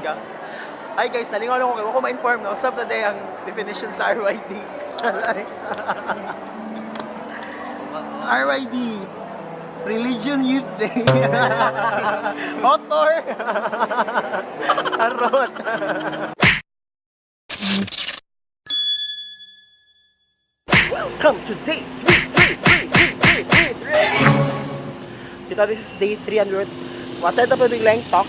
Ay guys, nalingaw lang ko kay ko ma-inform na usab na day ang definition sa RYD. RYD. Religion Youth Day. Author. Arot. Welcome to day 3, 3, 3, 3, 3, 3, 3. Dito, this is day 3 and we're attend na biglang talk.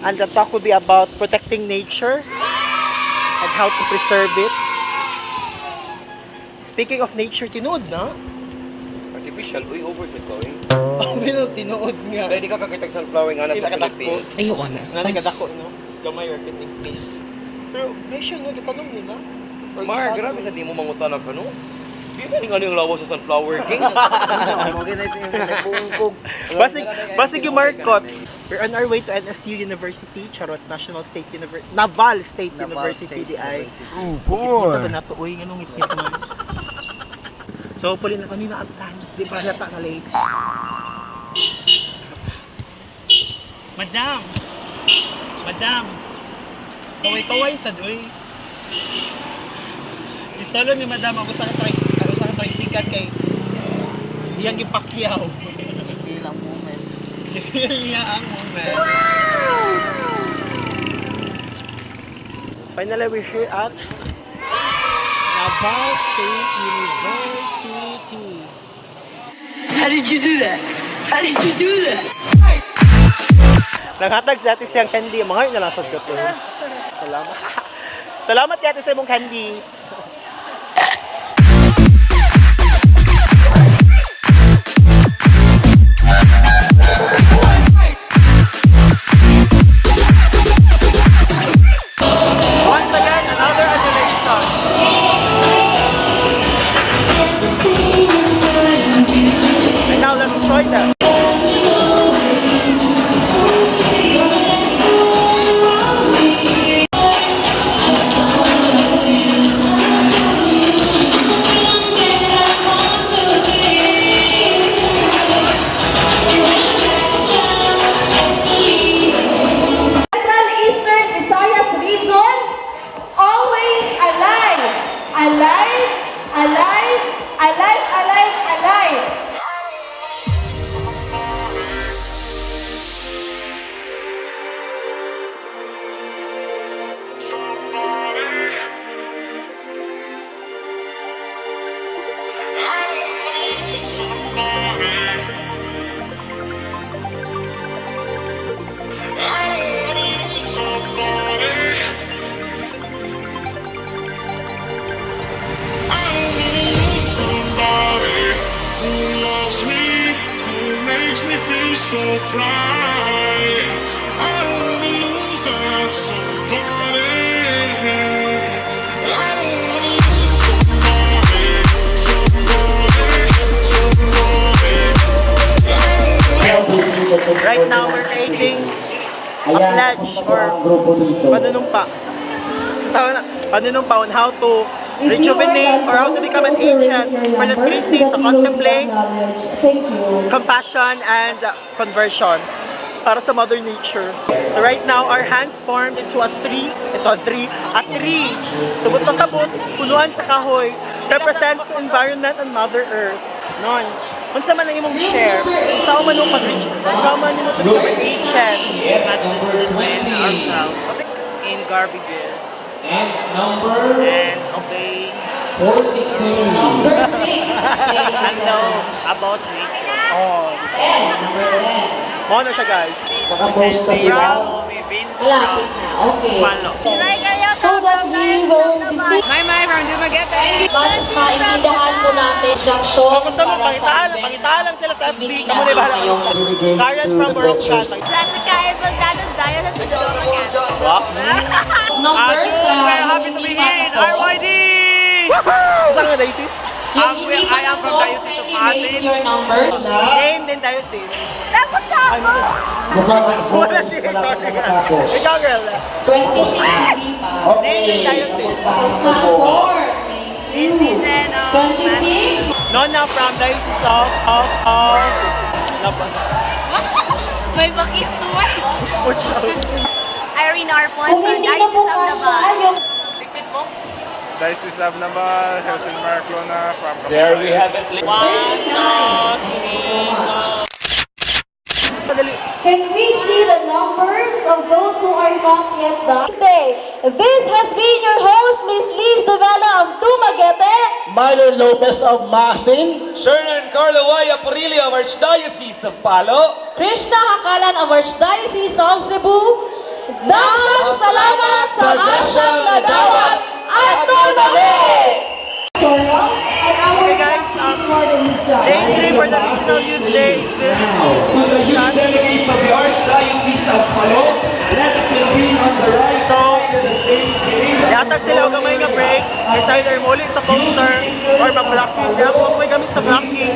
And the talk will be about protecting nature and how to preserve it. Speaking of nature, tinuod na? Artificial, uy, over sa ko eh. Oh, pero tinuod nga. Pwede ka kakitag sunflower nga na Di sa nakadako. Philippines. Ayun na. Nga nagkadako, no? Gamay or kinig please. Pero, nation, no? Gitanong nila. Or Mar, sa- grabe sa di mo mangutan ka, no? Di ba ning ano yung lawas sa sunflower king? Basig, basig yung Marcot. We're on our way to NSU University, Charot National State University, Naval State University, di ay. Oh Dito ba boy. nato? Uy, nganong ngit man. So, hopefully na kami maabtan. Di pa halata nga late. Madam! Madam! Kaway-kaway sa doy. Isalo ni Madam ako sa tricycle, ako sa tricycle kay iyang gipakyaw. Bilang moment. Gipil niya ang moment. Finally, we're here at Naval State University. How did you do that? How did you do that? Naghatag si ate siyang candy. Mga na lang sad ko to. Salamat. Salamat kay ate sa imong candy. Once again, another animation. And now let's join them. Central Eastern Visayas region, always alive, alive, alive, alive, alive, alive. Somebody who loves me, who makes me feel so proud. I don't wanna lose that somebody. I don't wanna lose somebody, somebody, somebody. Right now, we're creating a pledge or panunumpa. Sa tawag na, panunumpa on how to rejuvenate or how to become an agent for the three C's to contemplate, Thank you. compassion, and conversion para sa Mother Nature. So right now, our hands formed into a tree. Ito, a tree. A tree. Subot pa sabot, punuan sa kahoy, represents environment and Mother Earth. Non. Unsa man ang imong share, unsa man ang pag-reach, unsa man imong to become an agent. Not to discipline ourselves in garbages And number and obey 42. Number 6. and know about nature. Oh, Mao na siya, guys. Nakapost na sila. Malapit na. Okay. Palo. So that we will be safe. May may from Dumaguete. Mas maintindihan po natin instructions Kung gusto mo, para sa pangitaan, event. pangitaan lang sila sa FB. Ibigay Kamu na bahala. natin ngayong Delegates Karen to from the Boracay. lectures. Wow. Number sa We're happy to be hindi pa here in tapos. RYD! Saan nga diocese? Yung hindi pa I am from tapos, Diocese of kindly raise Pasig. your numbers. Name din diocese. Tapos na ako! Mukhang ang Wala forms din, malapit sorry. na matapos. Ikaw, girl. 26 hindi pa. Okay, Name and diocese. tapos na Tapos na ang grupo. 4. Thank you. 26. Nona from diocese of, Napa. May bakit Watch out. Erin Arpon Kung from hindi na po Diocese of kasya Naval. yung Diocese of Naval, Helsin Mark Luna from There we have it. 39. Dali. Can we see the numbers of those who are not yet done? Today, this has been your host, Miss Liz Devela of Dumaguete. Marlon Lopez of Maasin. Shernan Carlo Y. Apurillo of Archdiocese of Palo. Krishna Hakalan of Archdiocese of Cebu. Daghang salamat sa Sa Asyang Nadawat at Tuname! Okay guys, day 3 for the Regional Youth Day. To the youth delegates of the Archdiocese of Palo, let's convene on the right side of the stage. Yatag sila og gamay nga break. It's either muli sa poster or pa-blocking. Di ako may gamit sa blocking.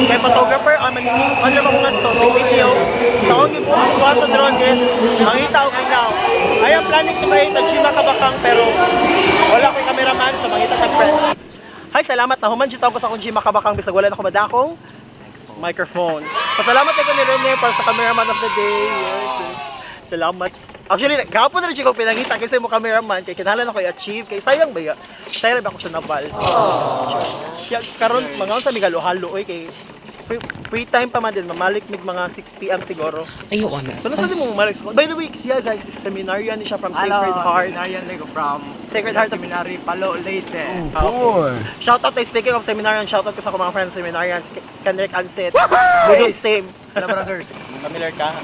May photographer or man ano ba mga to, may video. So akong gibuhat ko drone is mangita og now. I am planning to create a Chima Kabakang pero wala ko'y cameraman, so mangita tag friends. Hi, salamat na human jud ko sa akong Chima Kabakang bisag wala na ko madakong microphone. Pasalamat ko ni Rene para sa cameraman of the day. Yes. Salamat. Actually, gahapon na rin ko pinangita kasi mo cameraman kay kinahanglan ako i-achieve kay sayang ba ya? Sayang ba ako sa Naval? Kaya karon mga unsa mi halo-halo oy kay free time pa man din mamalik mig mga 6 PM siguro. Ayaw na. Pero sa di mo mamalik sa. By the way, siya guys is seminarian ni siya from Sacred Heart. Seminarian Lego from Sacred Heart of Seminary Palo, Leyte. Ah, okay. Shout out, speaking of seminarian, shout out ko sa akong mga friends seminarians, Kenrick Anset, Budos team. Hello, brothers. Familiar ka?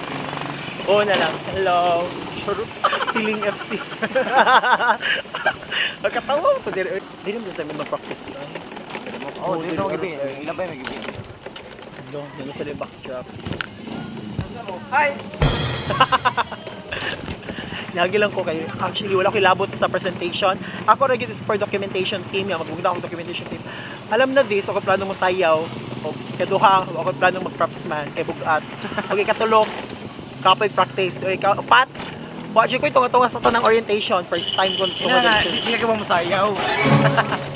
Oo na lang. Hello. Charot. Feeling FC. Nagkatawa ko. Dili dili mo tayo mag-practice di ay. Oh, dito mo gibi. Ilabay may gibi. No, yun sa backdrop. Hi! Lagi lang ko kayo. Actually, wala ko labot sa presentation. Ako rin is for documentation team. Yan, magbugda akong documentation team. Alam na this, ako plano mo sayaw. O kaduha, ako plano mag-props man. Kay bugat. Okay, katulog. Kapoy practice. Okay, pat. Wa ko tunga-tunga sa tanang orientation. First time ko tunga Ina na, dito. hindi ka ba masayaw?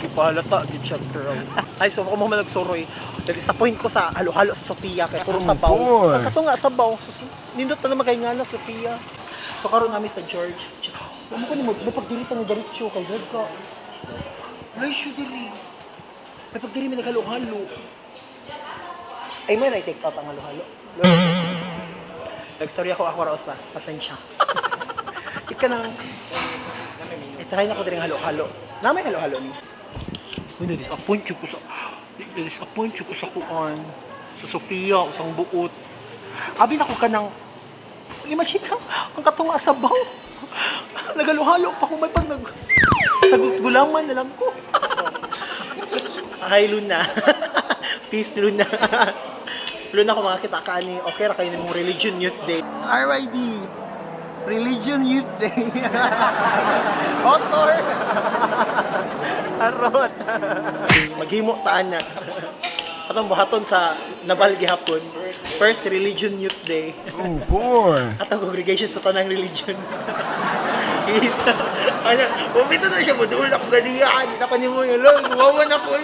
Ipahalata, gid siya, girls. Ay, so ako mo man nagsuroy. Na-disappoint ko sa halo-halo sa Sofia kay puro sabaw. Boy. Ang katunga sabaw. So, nindot na naman kay nga na Sofia. So karon nami sa George. Mo ko nimo mo pagdiri pa mo diretso kay God ka. Wala siya diri. May pagdiri may naghalo-halo. Ay may right take out ang halo-halo. Nagstory ako ako ra usa. Pasensya. Ika nang i-try na ko diri ang halo-halo. Na may halo-halo ni. Uy, na-disappoint ko sa na-disappoint ko sa kuan. Sa Sofia, usang buot. Abi na ko kanang imagine lang, ang katunga sa baw. Nagalo-halo pa ko may pag nag sagot gulaman na lang ko. Hi Luna. Peace Luna. Luna kung makakita ka ni okay ra kayo nimong Religion Youth Day. RYD. Religion Youth Day. Author. Arot. Maghimo taan na. Atong buhaton sa Naval gihapon. First Religion Youth Day. Oh boy! Atong congregation sa tanang religion. Is, ano, bumito na siya, budul ako ganiyan. Hindi na pa nimo yun, lol, gumawa na ko.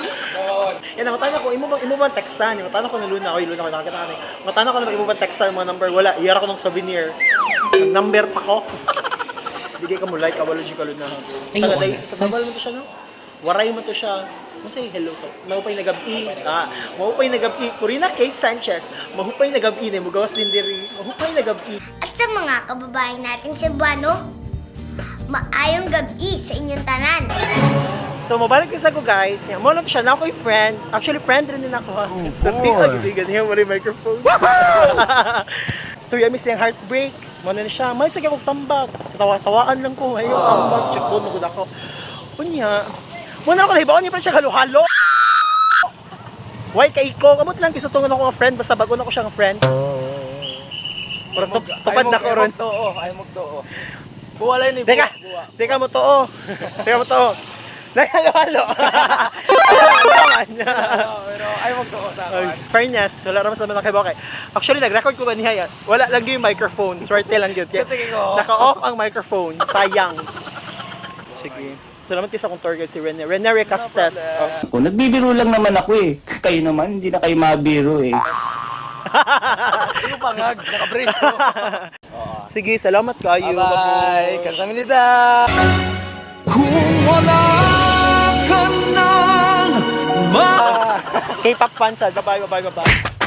Yan, matana ko, imo bang textan? Matana ko na Luna, oy, Luna ko, nakakita kami. Matana ko na imo bang textan mga number? Wala, iyara ko ng souvenir. Nag-number pa ko. Bigay ka mo like, awalo ka Luna. Ayun. Taga sa Naval mo to siya, no? Waray mo to siya. Mo say hello sa maupay nagabi. Ah, maupay nagabi. Corina Kate Sanchez, mahupay nagabi ni mugawas din diri. Mahupay nagabi. At sa mga kababayan nating Cebuano, maayong gabi sa inyong tanan. So, mabalik isa ko guys. Yan, mo lang siya na ako'y friend. Actually, friend rin din ako. Oh, Sa boy. tingin ganyan mo rin microphone. Story ami siyang heartbreak. Mo na siya. May sige akong tambak. Katawa-tawaan lang ko. Ayun, tambak. Check doon, magud ako. Unya. Mo na ako nahibaon niya pa siya halo-halo. Why kay ko? Kamot lang kisa tungan ako nga friend basta bago na ko siyang friend. Murag tupad na ko ron. Too, ay magtoo. Buwa lang ni Teka, buwa. teka mo to. Oh. Teka mo to. Naghalo-halo. Wala naman. Pero ay magtoo sa Ay, fairness, wala raman sa mga kay okay. Actually, nag-record ko ganiha yan. Wala lang yung microphone. Swerte lang yun. Sa tingin ko. Naka-off ang microphone. Sayang. Sige. Salamat sa akong tour guide si Rene. Rene Recastes. Oh. Ako, nagbibiro lang naman ako eh. Kayo naman, hindi na kayo mabiro eh. Yung pangag, naka-brace ko. Sige, salamat kayo. Bye-bye. Babush. Kamsahamnida. Kung wala ka nang K-pop fans, bye-bye, bye-bye, bye-bye.